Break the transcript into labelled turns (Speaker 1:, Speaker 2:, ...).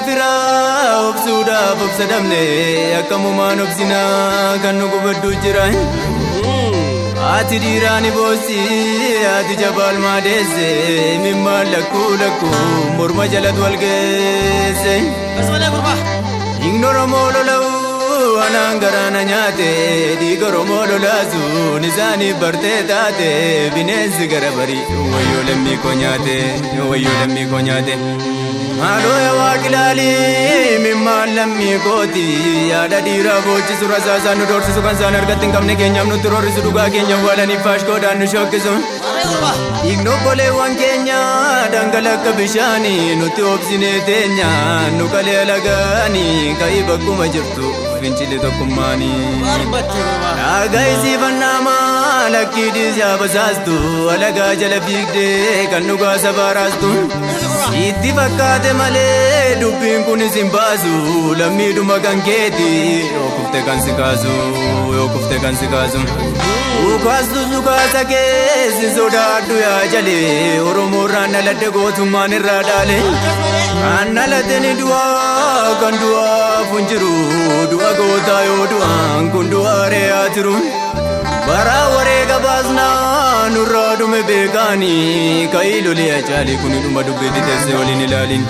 Speaker 1: firaa obsuudhaaf obsa dhabne akkamumaan obsinaa kan nu gubaddu jira. Ati dhiiraa ni boossi ati jabaal maadeesse mimmaan lakkuu lakkuu morma jalatu wal geesse. Dhiigni Oromoo lola'u anaan garaana nyaate dhiiga Oromoo lolaasuun isaaniif bartee taate bineensi gara barii wayyoo lammii koo nyaate wayyoo lammii koo nyaate. Maaloo yaa Waaqi ilaalii mimmaan lammii kooti yaada dhiiraa boochisu rasaasaan nu doorsisu kan isaan harkatti hin qabne keenyaaf nutti roorrisu dhugaa keenya awwaalanii faashkoodhaan nu shokkisu. Dhiigni obboleewwan keenya dhangala akka bishaanii nutti obsinee teenya nu qalee alagaanii ka'ii bakkuma jirtu fincilli tokkummaanii. Dhaagaa isiifannaamaa lakkii dhiisaa basaastu alagaa jala fiigdee kan dhugaa safaaraastu. Itti fakkaate malee dubbiin kunis hin baasu lammiidhuma kan keeti yoo kufte kan si kaasu yoo kufte kan si kaasu. Ukaastu sukaasa keessi sodaadhu yaa jalee Oromoo irraan dhaladhe gootummaan irraa dhaale. Kan dhalate ni du'aa kan du'aaf hin jiru du'a gootaa yoo du'aan kun du'aa re'aa jiru. Bara wareega baasnaa nurraa dhume beekaanii ka'ii lolee ajaalee kun dhuma dubbiitti teessee waliin ilaalin.